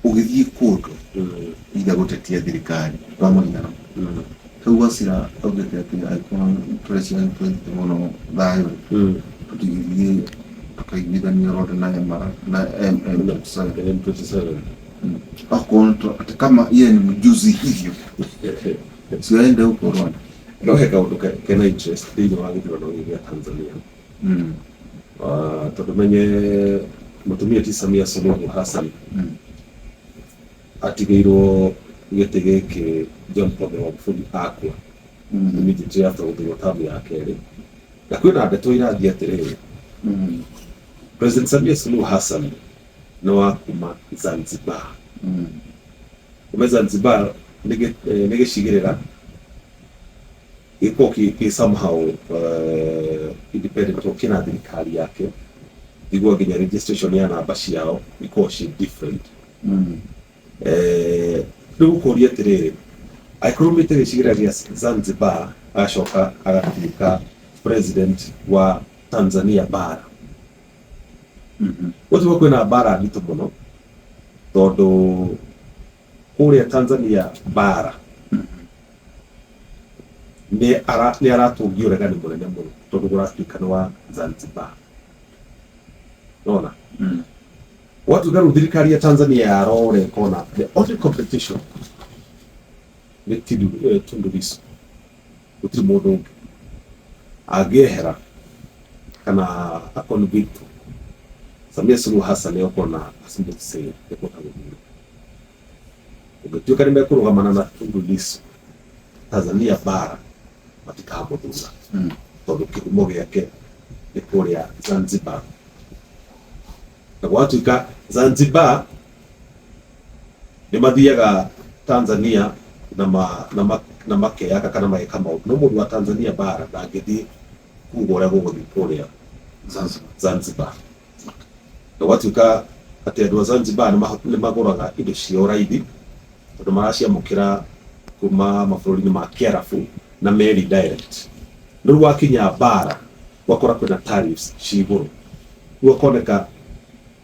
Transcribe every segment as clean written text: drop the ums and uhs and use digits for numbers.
Ũgĩthiĩ kũndũ either gũtetia thirikari kwa mũhiano, hau Wasira augĩte atĩ angĩkorwo tũreciria nĩ mũno thayũ rĩ, tũtigĩthiĩ tũkaiguithania Rwanda na MR na M27. M27. Akorwo atĩ kama yeye ni mjuzi hivyo, si aende huko Rwanda. No he kaũndũ kena interest thĩinĩ wa gĩthurano gĩkĩ gĩa Tanzania. Ah, tondũ menye mũtumia ti Samia Suluhu Hassan atigĩirwo gĩtĩ gĩkĩ John Pombe Magufuli akua immediately after gũthurwo term ya kerĩ, na kwĩna ndeto irathiĩ atĩrĩrĩ, President Samia Suluhu Hassan nĩ wa kuma Zanzibar. Kuma Zanzibar nĩ gĩcigĩrĩra gĩkoragwo kĩ somehow independent or kĩna thirikari yakĩo. Njiguaga nginya registration ya namba ciao ikoragwo ciĩ different. Rĩu ũkoria atĩrĩrĩ, angĩkorwo aumĩte gĩcigĩrĩra gĩa Zanzibar agacoka agatuĩka president wa Tanzania bara, gũtuĩka kwĩna mbara nditũ mũno tondũ kũrĩa Tanzania bara nĩ ara nĩ aratũngia ũregani mũnene mũno tondũ kũratuĩka nĩ wa Zanzibar, nona gwatuĩka rĩu thirikari ya Tanzania yarora ĩkona the only competition nĩ Tundu Lissu, gũtirĩ mũndũ ũngĩ angĩehera kana aconvict Samia Suluhu Hassan, ũkona smooth sail ĩkũhota gũthurwo. Ũngĩtuĩka nĩ mekũrũgamana na Tundu Lissu Tanzania bara, matikamũthura tondũ kĩhumo gĩake nĩ kũrĩa Zanzibar, na gwatuĩka Zanzibar nĩ mathiaga Tanzania na makeyaka kana mageka maũndũ, no mũndũ wa Tanzania bara ndangĩthiĩ kuga ũrĩa gũgũthiĩ kũrĩa Zanzibar. Zanzibar. Na gwatuĩka atĩ andũ a Zanzibar nĩ magũraga indo ciao raithi tondũ maraciamũkĩra kuma mabũrũri-inĩ ma Kĩarabu na meri direct. No rĩu wakinya bara ũgakora kwĩna tariffs ci igũrũ. Rĩu akoneka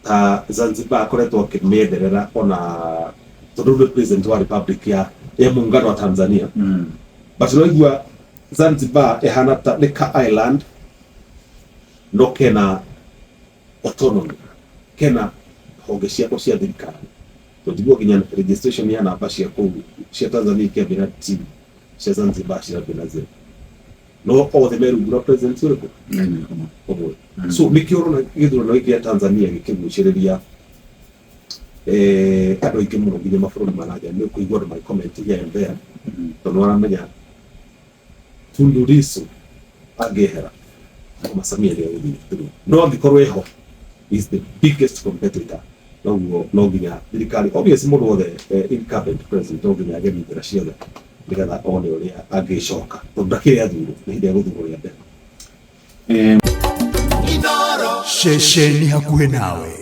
ta Zanzibar akoretwo akĩmĩenderera ona tondũ rĩu nĩ president wa Republic ya muungano wa Tanzania. But ũraigua Zanzibar ĩhana ta nĩ ka island no kena autonomy, kena honge ciako cia thirikari, tondũ njiguaga nginya registration ya namba cia kũu cia Tanzania ikĩambia na T, cia Zanzibar cirambia na Z, no othe me rungu rwa president ũrĩkũ? Ũmwe. So nĩkĩo ũrona gĩthurano gĩkĩ gĩa Tanzania gĩkĩgucĩrĩria andũ aingĩ mũno nginya mabũrũri ma nanja. Nĩ ũkũigua andũ magĩ comment here and there tondũ nĩ waramenya Tundu Lissu angĩehera, Mama Samia nĩ egũthiĩ through, no angĩkorwo eho is the biggest competitor. Noguo no nginya thirikari, obviously mũndũ wothe incumbent president no nginya agerie njĩra ciothe nĩgetha one ũrĩa angĩcoka tondũ ndakĩrĩ athurwo, nĩ hĩndĩ egũthurwo rĩa mbere. Ceceni hakuhĩ nawe.